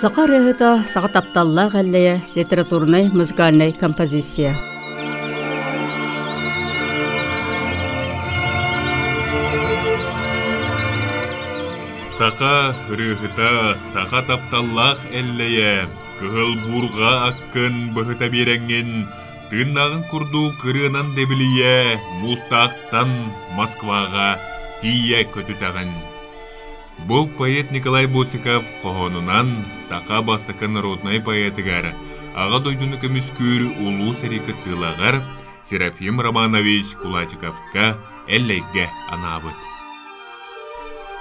Саха ырыаһыта, саха тапталлаах эллэйэ, литературнай, музыкальнай композиция. Саха ырыаһыта, саха тапталлаах эллэйэ, кыһыл буурҕа аккын быһыта биэрэҥҥин, тыыннааҕын курдук ырыанан дэбилийэ, муустаахтан Москваҕа тиийэ көтүтэҕин. Бу поэт Николай Босиков хоһоонунан саха бастакы народнай поэтыгар, Аҕа дойдуну көмүскүүр Улуу сэрии кыттыылааҕар Серафим Романович Кулачиковка Эллэйгэ анаабыт.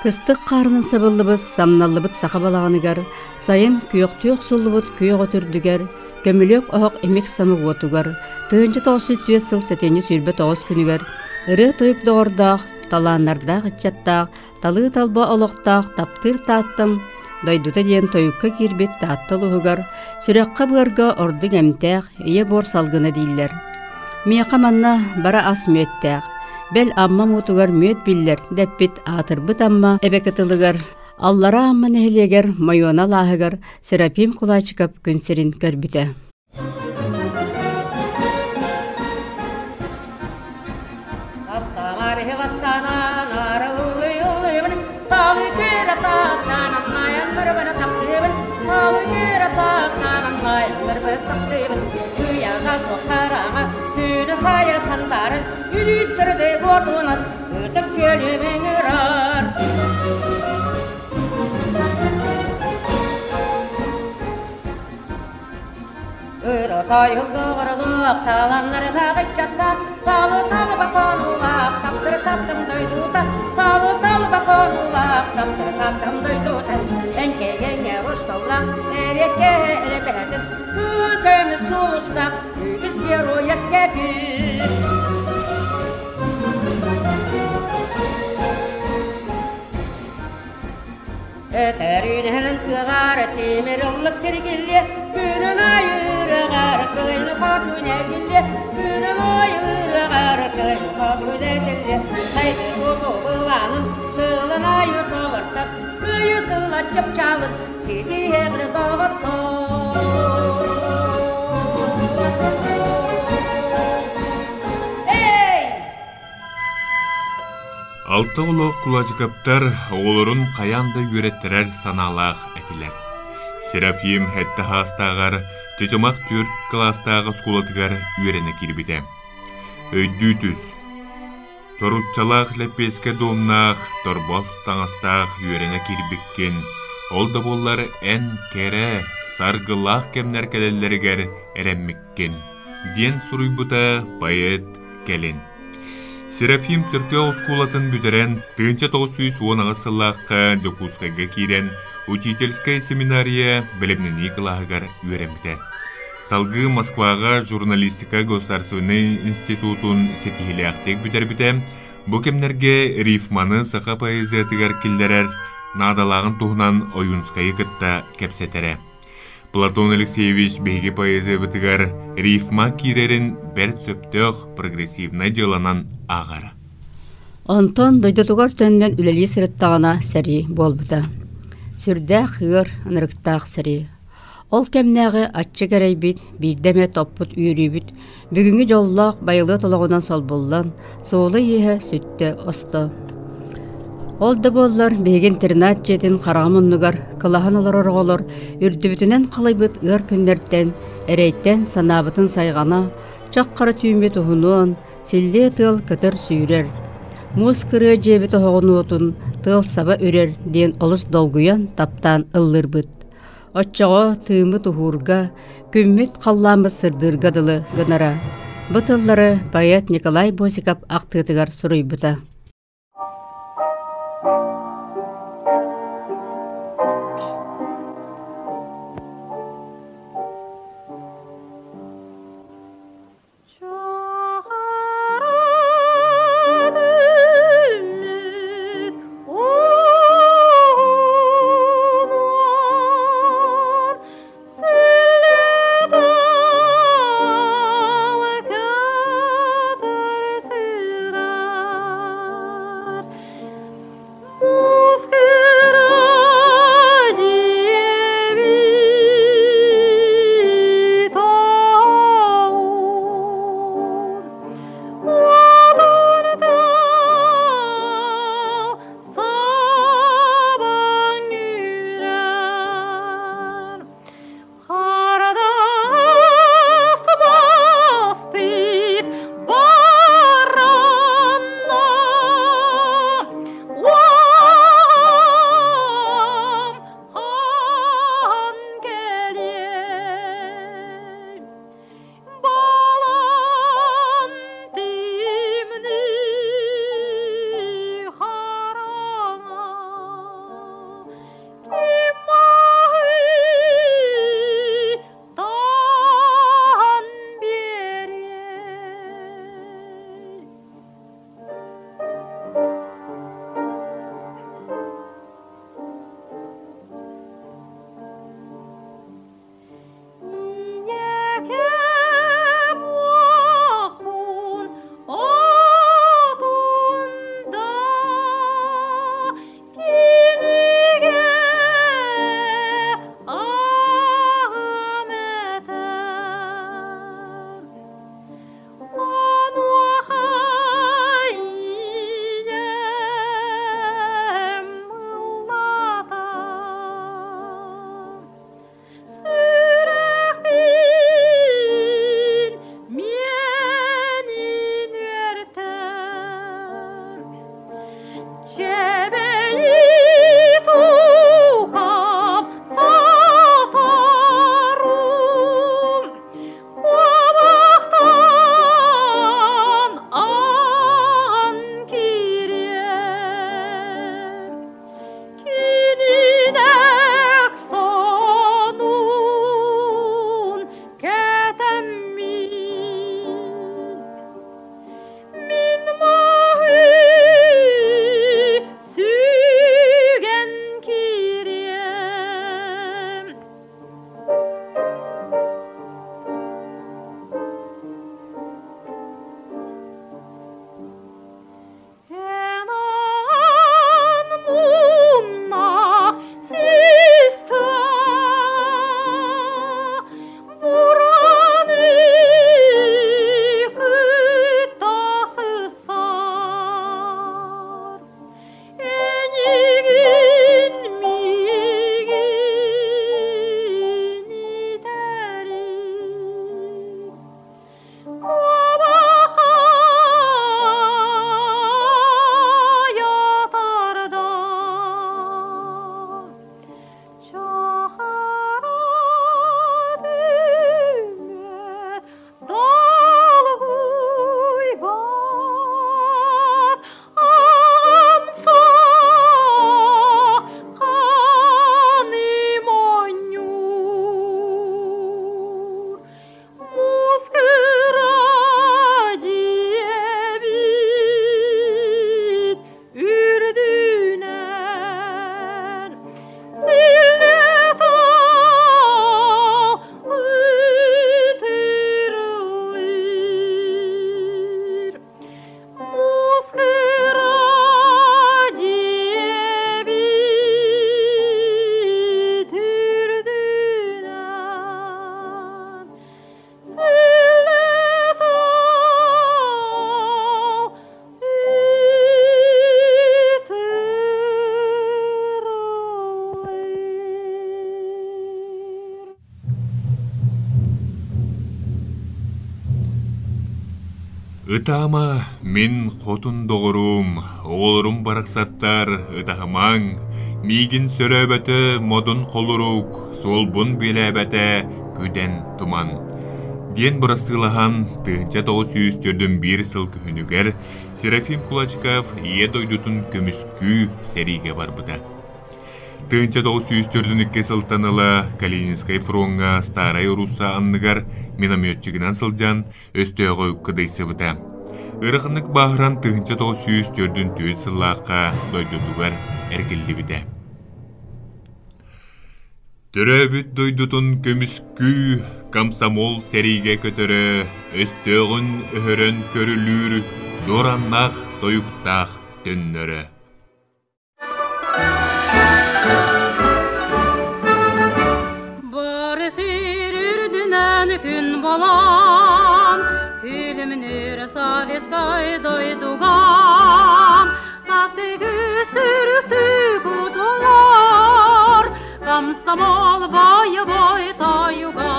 Кыстык хаарынан сабыллыбыт, самналлыбыт саха балаҕаныгар, сайын күөхтүү охсуллубут күөх от үрдүгэр, көмүлүөк оһох имик самы уотугар, 1904 сыл сэтинньи 29 күнүгэр ырыа-тойук доҕордоох, талааннардаах ыччаттаах Талыы-талба олохтоох таптыыр Тааттам дойдута диэн тойукка киирбит Таатта улууһугар сүрэххэ-быарга ордук эмтээх ийэ буор салгына дииллэр. Миэхэ манна бара ас мүөттээх, бэл Амма муутугар мүөт биллэр дэппит аатырбыт Амма эбэ кытылыгар Аллараа Амма нэһилиэгэр Мойуона алааһыгар Серафим Кулачиков күн сирин көрбүтэ. Ырытайылдыгырылык таланнардаах ыччаттар, Талы-талы баконулаах, таптыр-таптым дойдута, Талы-талы баконулаах, таптыр-таптым дойдута, Эҥкэгэҥҥэ усталлаах, эриэккэ элэбэһэтин, Кыыл көмүс сулустаах, үгүс герой эскэтин. Этэринэн кыаҕар тимир ыллык тиргиллиэ, Күнүн айыырыгар кыйны хотун этиллиэ, Күнүн айыырыгар кыйны хотун этиллиэ, Сайды туту былаанын сылын айы толортор, Кыйытыла чыпчаалын ситиһэҕин доҕоттор. Эй! Алта оҕолоох Кулачикаптар оҕолорун хайаан да үөрэттэрэр санаалаах этилэр. Серафим сэттэ саастааҕар Чычымах түөрт кылаастаах оскуолатыгар үөрэнэ киирбитэ. Өйдүү түс, торуччалаах лэппиэскэ дуомнаах, торбос таҥастаах үөрэнэ киирбиккин, ол да буоллар эн кэрэ, саргылаах кэмнэр кэлэллэригэр эрэммиккин, диэн суруйбута поэт кэлин. Серафим Чөркөөх оскуолатын бүтэрэн, 1918 сыллаахха Дьокуускайга киирэн учительскай семинария бэлэмнэнии кылааһыгар үөрэммитэ. Салгыы Москваҕа журналистика государственнай институтун ситиһиилээхтик бүтэрбитэ. Бу кэмнэргэ рифманы саха поэзиятыгар киллэрэр наадалааҕын туһунан Ойуунскайы кытта кэпсэтэрэ. Платон Алексеевич биһиги поэзиябытыгар рифма киирэрин бэрт сөптөөх прогрессивнай дьыаланан ааҕара. Онтон дойдутугар төннөн үлэлии сырыттаҕына сэрии буолбута. Сүрдээх ыар, ынырыктаах сэрии. Ол кэмнээҕи аччык эрэйбит, биирдэ эмэ топпут үөрүүбүт бүгүҥҥү дьоллоох байылыат олоҕунан солбуллан, суола-ииһэ сүттэ-осто. Ол да буоллар, биһиги интернат дьиэтин хараҕа муннугар кылаһан олорор оҕолор үрдүбүтүнэн халыйбыт ыар күннэртэн, эрэйтэн санаабытын сайҕана, чах хара түүммүт уһунуон, силлиэ тыал көтөр-сүүрэр. Муус кырыа дьиэбит оһоҕун уотун тыал саба үрэр диэн олус долгуйан, таптаан ыллыырбыт. Оччоҕо тыыммыт уһуурга, күммүт халлааммыт сырдыырга дылы гынара. Бу тыллары поэт Николай Босиков ахтыытыгар суруйбута. Ытаама, мин хотун доҕорум, оҕолорум барахсаттар, ытаһымаҥ, миигин сөрөөбөтө модун холорук, суолбун бүөлээбэтэ күдэн туман диэн бырастыылаһан 1941 сыл күһүнүгэр Серафим Кулачиков Ийэ дойдутун көмүскүү сэриигэ барбыта. 1942 сылтан ыла Калининскай фроҥҥа Старай Русса анныгар минометчигынан сылдьан өстөөҕү кыдыйсыбыта. Ыараханнык бааһыран 1944 сыллаахха дойдутугар эргиллибитэ. Төрөөбүт дойдутун көмүскүү, комсомол сэриигэ көтөрө, өстөөҕүн өһөрөн көрүлүүр дуораннаах тойуктаах төннөрө. Бары сир үрдүнэн күн болон, күлүмнүүр советскай дойдуга сааскы сүрүктүү кутулар, комсомол боевой тойуга.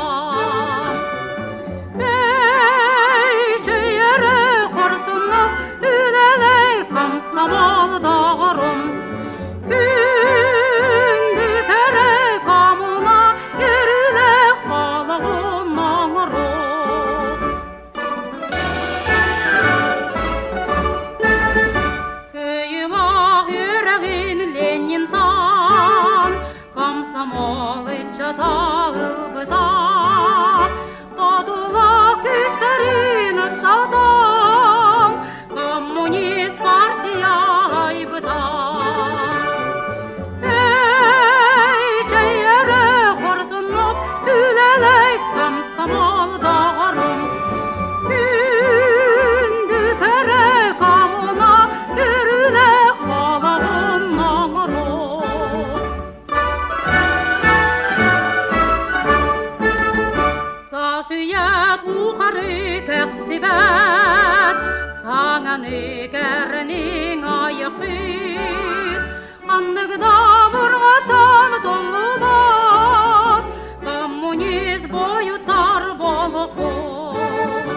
Эй, чөйөрө хорсунлук үлэлэй комсомол доҕорум, күндү кэрэ коммуна өрүлэх олоҕун оҥорус. Кыйылаах үрэҕин Ленинтан комсомол ыччата ылбыта, Одулах күүстэрин ыстатан, коммунист партия айбыта. Эй, чэйэрэ хорсуннук үлэлэй комсомол доҕорум, күндү кэрэ коммуна өрүлэх олоҕун оҥорус. Сасүйэт ухары кэхтибэт, саҥаны кэрниҥ айыкпыт, ханнык да бурҕатан толлубат, коммунист бойутар болохун.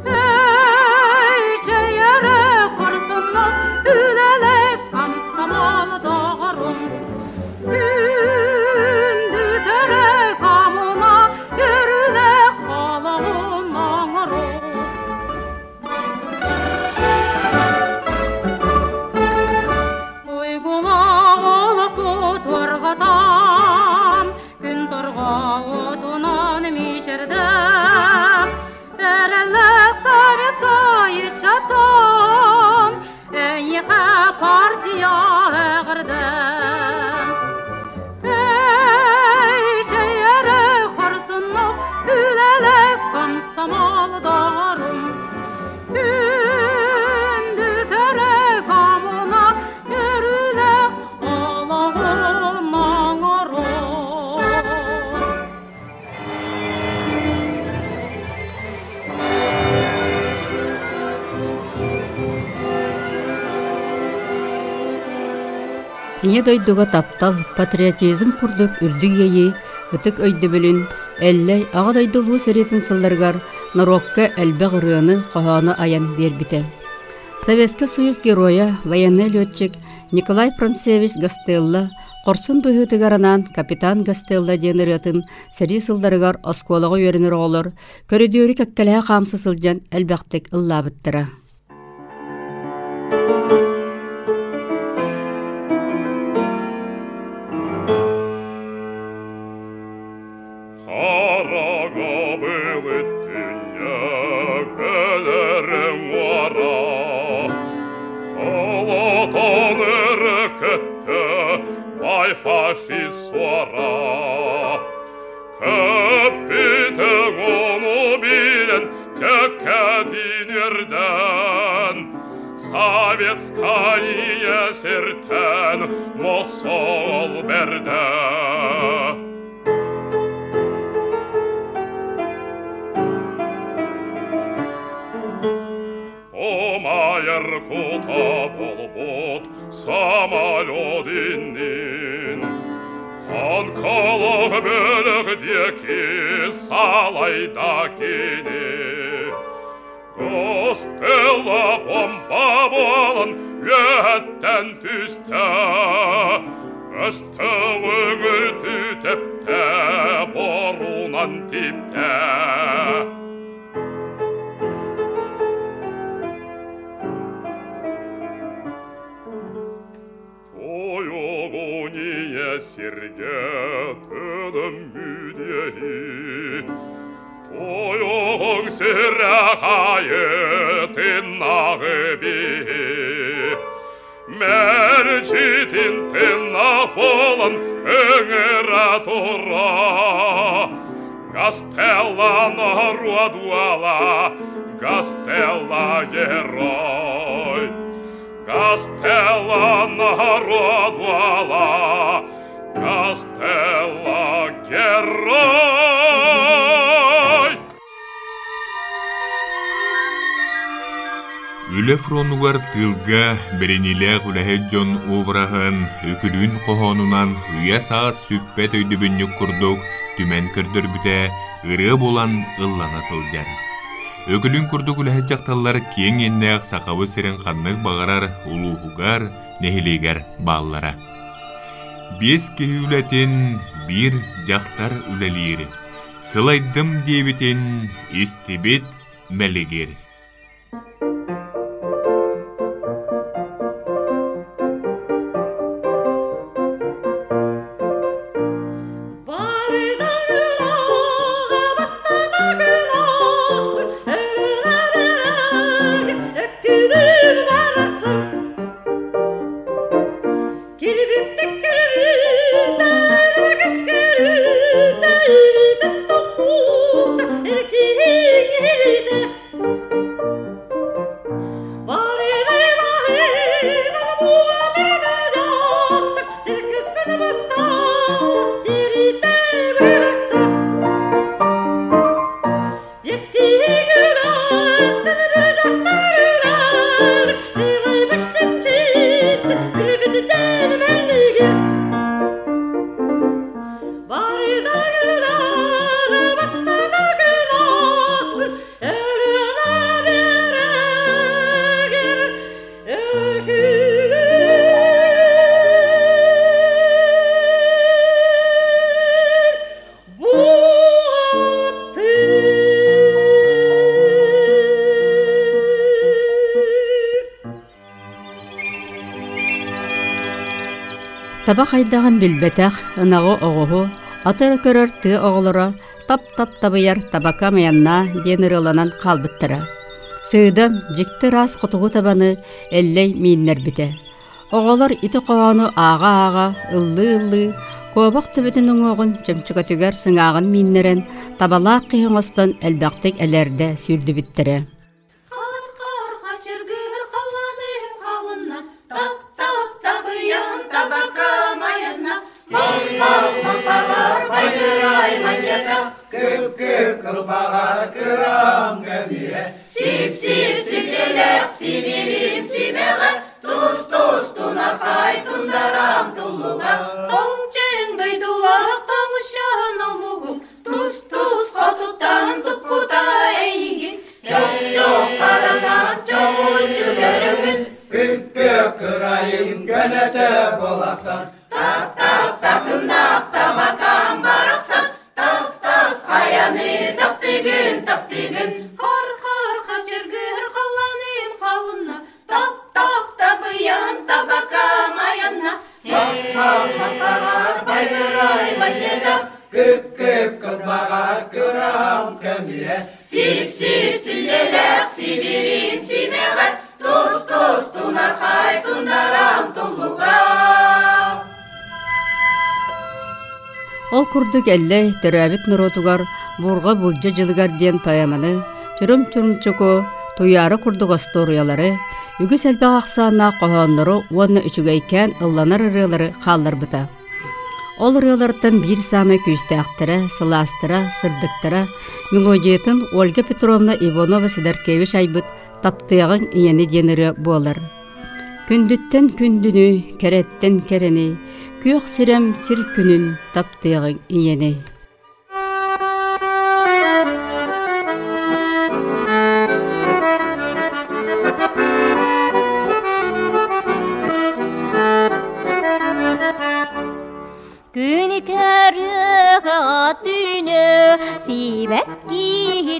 Эй, чэйэрэ хорсуннук үлэлэй комсомол доҕорум, күндү кэрэ коммуна өрүлэх олоҕун оҥорус. Уйгулаах олохпут уорҕатан, күн торҕоотунан мичэрдэм, эрэллээх советскай ыччатым, эйиэхэ партия эҕэрдэм. Эй, чэйэрэ хорсуннук үлэлэй комсомол доҕорум, күндү кэрэ коммуна өрүлэх олоҕун оҥорус. Ийэ дойдуга таптал, патриотизм курдук үрдүк иэйии ытык өйдөбүлүн Эллэй Аҕа дойду Улуу сэриитин сылларыгар норуокка элбэх ырыаны, хоһоону айан биэрбитэ. Советскай Союз Геройа, военный летчик Николай Францевич Гастелло хорсун быһыытыгар анаан «Капитан Гастелло» диэн ырыатын сэрии сылларыгар оскуолаҕа үөрэнэр оҕолор көрүдүөрү кэккэлэһэ хаамса сылдьан элбэхтик ыллаабыттара. Хараҥа былыт өлөрүм уора, Холотон өрүкүттэ бай фашист суора. Көппүтүҥ ону билэн кэккэтин үрдэн, Советская сиртэн мохсоҕол бэрдэ. Умайар кута буолбут самолет иннин Танкалаах бөлөх диэки салайда кини. Гастелла бомба буолан үөһэттэн түстэ. Өстөҕү үлтү тэптэ, борунан типтэ. Тойоҕуния сиргэ тыным мүдьэһи, Тойоҕуҥ сүрэх айытыннаҕы биһи. Мэлдьитин тыннах буолан ыҥыра тура, Гастелла норуот уола, Гастелла герой. Гастелла народ уола, Гастелла герой! Үлэ фронугар тыылга бэриниилээх үлэһит дьон обраһын үкүлүүн хоһоонунан үйэ-саас сүппэт өйдөбүнньүк курдук түмэн көрдөрбүтэ ырыа буолан ыллана сылдьар. Өкүлүн курдук үлэһит дьахталлар киэҥ иэннээх Сахабыт сирин ханнык баҕарар улууһугар, нэһилиэгэр бааллара. Биэс киһи үлэтин биир дьахтар үлэлиир. Сылайдым диэбитин истибит мэлигир. Таба хайдаҕын билбэтэх ынаҕы оҕуһу аты эрэ көрөр тыа оҕолоро тап-тап табыйар табака майаннаа диэн ырыаланан хаалбыттара. Сыыдам дьикти ыраас хотугу табаны Эллэй мииннэрбитэ. Оҕолор ити хоһоону ааҕа-ааҕа, ыллыы-ыллыы, куобах төбөтүн уҥуоҕун чөмчөкөтүгэр сыҥааҕын мииннэрэн, табалаах киһи оҥостон элбэхтик элээрдэ сүүрдүбүттэрэ. Сип-сип силлэлээх сибирим симэҕэ Тус-тус тунархай тундарам туллуга Тоҥ-чэҥ дойдулаах тоҥушан омугум Тус-тус хотуттан туппута эйигин Чох-чох харанан чоҕулуччу көрөҥүн Күп-күөх кырайым көнөтө болахтан Тап-тап такымнаах табакам барахсан Тас-тас хайаны таптыгын таптыгын Хар-хар хачыргыр халланым халынна Тап-тап табыйан табакам аянна Махталар байырай манньажах Күп-күп кылбаҕар кырам көмүө Сип-сип силлэлээх сибирим симэҕэ Тус-тус тунархай тундарам туллуга Ол курдук Эллэй төрөөбүт норуотугар Буурҕа Булдьа дьылыгар диэн поэманы, Чурум-чурумчуку, Туйаара курдук остуоруйалары, үгүс элбэх ахсааннаах хоһооннору уонна үчүгэйкээн ылланар ырыалары хаалларбыта. Ол ырыалартан биир саамай күүстээхтэрэ, сылаастара, сырдыктара мелодиятын Ольга Петровна Иванова-Сидоркевич айбыт «Таптыаҕыҥ ийэни» диэн ырыа буолар. Күндүттэн күндүнү, кэрэттэн кэрэни, күөх сирэм сир күнүн таптыаҕыҥ ийэни.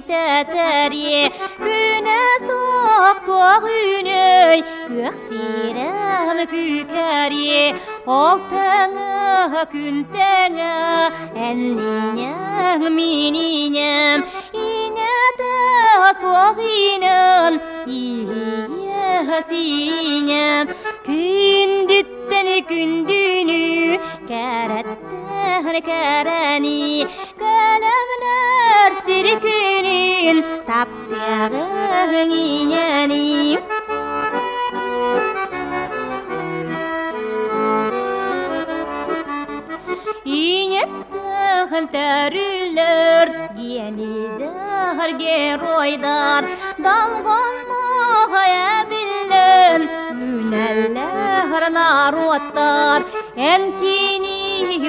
Ситэтэрие күнэ суох туох үүнөй күөх сирэм күүкэрие ол тэҥэ күн тэҥэ эннинэҥ мининэм инэтэ суох инэн иһийэ сиинэм күндүттэн күндүнү кэрэттэн кэрэни кэлэмнэр сири күнүн таптыаҕыҥ ийэни Ийэттэн төрүллэр диэнидэр геройдар далбаннаах эбиллэн үүнэллэр норуоттар эн кини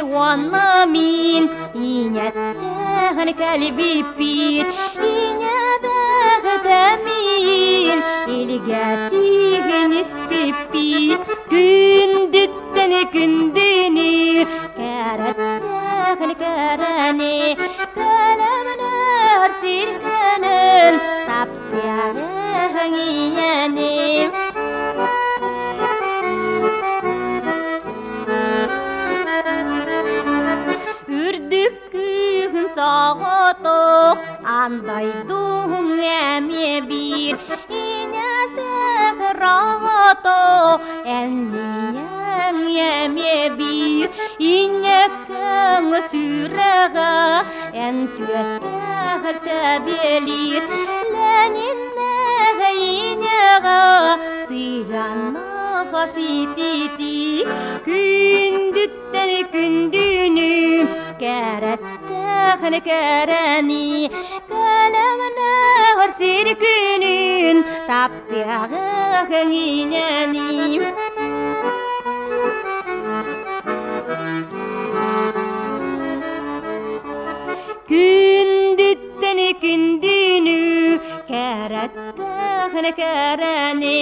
уонна мин Инэттэн кэлбиппит, инэбэҕитэ миин, илгэтиин испиппит, күндүттэн күндүнү, кэрэттэн кэрэни, кэлэмнэр сиргэнин, таптыаҕыҥ ийэни. Үрдүк күүһүн соҕотох андайдуҥ эмиэ биир инэсэх раҕото энниэҥ эмиэ биир инньэккэҥ сүрэҕэ эн түөскэр тэбиэлиир Лениннээх инэҕэ сыһыаннаах ситити күндүттэн күндүнү кэрэттэх кэрэни кэлэмнэҕэр сир күнүн таптыаҕых инэни Күндүттэн күндүнү кэрэттэх кэрэни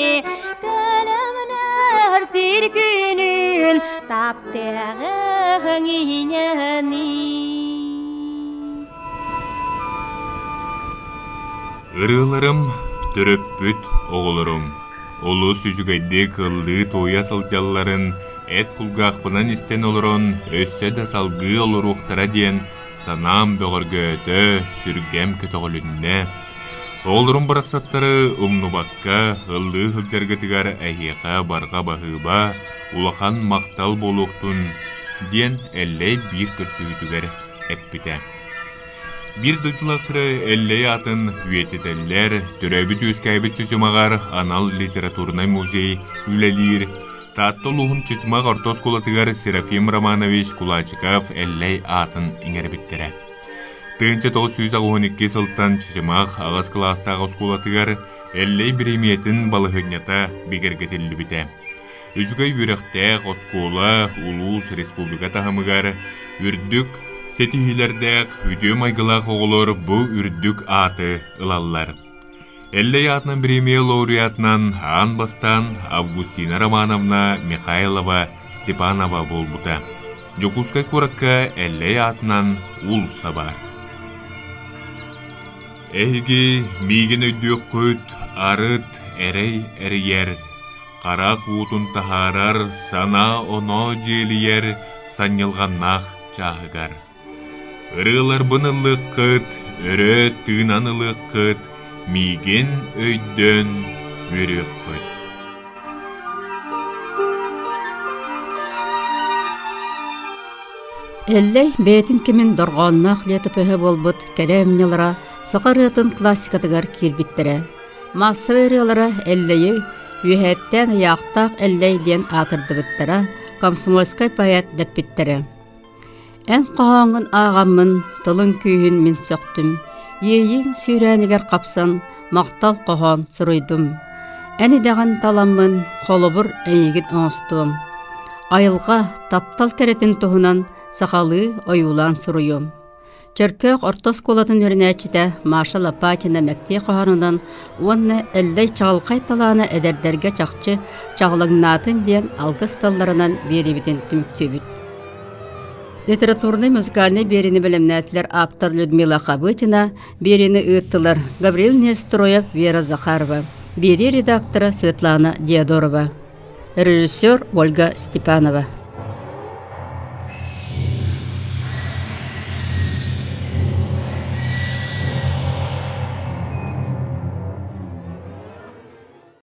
кэлэмнэр сир күнүн таптыаҕыҥ ийэни Ырыаларым төрөппүт оҕолорум олус үчүгэйдик ыллыы-туойа сылдьалларын эт кулгаахпынан истэн олорон өссө да салгыы олоруохтара диэн санаам бөҕөргөөтө, сүргэм көтөҕүлүннэ. Оҕолорум барахсаттары умнубакка ыллыы сылдьаргытыгар эһиэхэ барҕа баһыыба, улахан махтал буолуохтун, диэн Эллэй биир көрсүһүүтүгэр эппитэ. Биир дойдулаахтара Эллэй аатын үйэтитэллэр, төрөөбүт-үөскээбит Чычымаҕар анал литературнай музей үлэлиир, Таатта улууһун Чычымах орто оскуолатыгар Серафим Романович Кулачиков Эллэй аатын иҥэрбиттэрэ. 1982 сылтан Чычымах аҕыс кылаастаах оскуолатыгар Эллэй бириэмийэтин балаһыанньата бигэргэтиллибитэ. Үчүгэй үөрэхтээх оскуола улуус, республика таһымыгар үрдүк ситиһиилэрдээх, үтүө майгылаах оҕолор бу үрдүк ааты ылаллар. Эллэй аатынан бириэмийэ лауреатынан аан бастаан Августина Романовна Михайлова Степанова буолбута. Дьокуускай куоракка Эллэй аатынан уулусса баар. Эһиги миигин өйдүөххүт, арыт, эрэй эрийэр, харах уутун таһаарар, санаа-оноо дьиэлийэр санньылҕаннаах чааһыгар. Ырыаларбын ыллыаххыт, өрө тыынан ылыаххыт, миигин өйдөөн үөрүөххүт. Эллэй бэйэтин кимин дорҕоонноох летопиһа буолбут кэрэ айымньылара саха ырыатын классикатыгар киирбиттэрэ. Маассабай ырыалара Эллэйи үөһээттэн ыйаахтаах Эллэй диэн аатырдыбыттара, комсомольскай поэт дэппиттэрэ. Эн хоһооҥҥун ааҕаммын, тылыҥ күүһүн мин сөхтүм, иэйииҥ сүүрээнигэр хапсан, махтал хоһоон суруйдум. Эн идэҕин таламмын, холобур эйигин оҥостуом. Айылҕа, таптал кэрэтин туһунан сахалыы ойуулаан суруйуом. Чөркөөх орто оскуолатын үөрэнээччитэ Маша Лопатина мэктиэ хоһоонунан уонна Эллэй чаҕылхай талаана эдэрдэргэ чахчы чаҕылыҥнаатын диэн алгыс тылларынан биэриибитин түмүктүүбүт. Литературнай музыкальнай биэриини бэлэмнээтилэр ааптар Людмила Хабытина, биэриини ыыттылар Гаврил Нестроев, Вера Захарова, биэрии редактора Светлана Диодорова, режиссер Ольга Степанова.